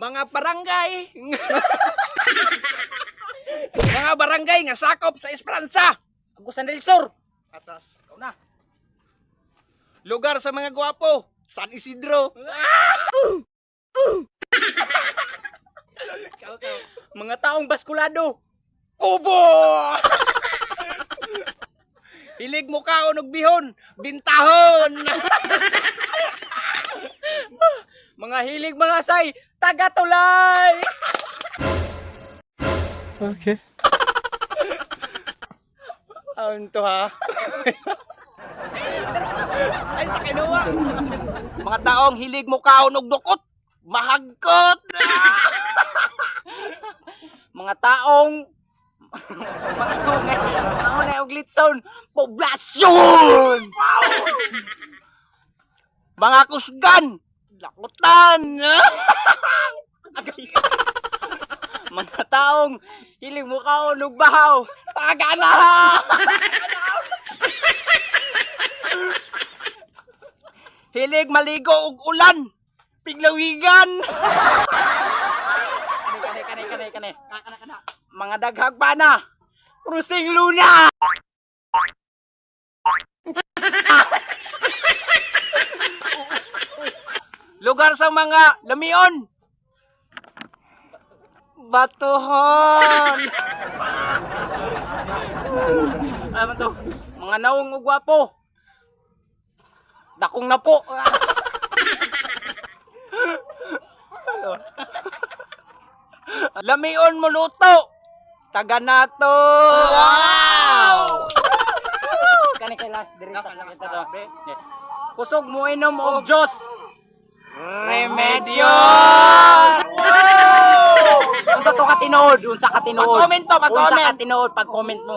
Mga barangay. Mga barangay nga sakop sa Esperanza. Agusan del Sur. Atsas. Ikaw na. Lugar sa mga gwapo, San Isidro. Ikaw, ikaw. Mga taong baskulado. Kubo! Hilig mo kaon og bihon, bintahon. Mga hilig mga say, taga-tulay. Okay. Ano to ha? Ay, sa kinuha. Mga taong hilig mo kaon og dukot, mahagkot. Mga taong mga unay, mga unay og litson, poblasyon. Mga kusgan, lakutan. Mga taong hilig mo kaon og bahaw, taga na. Hilig maligo og ulan, piglawigan. Kani kani kani kani. Mga daghag pana. Krusing Luna. Lugar sa mga lamion. Batuhon. Ano man to? Mga naong og gwapo. Dakong na po. Lamion mo luto. Taga nato. Wow! Kani kay last diri sa kita to. Kusog mo inom og Diyos. Remedios! Unsa to ka tinuod? Unsa ka tinuod? Pag-comment pa, pag-comment. Unsa ka tinuod pag comment mo?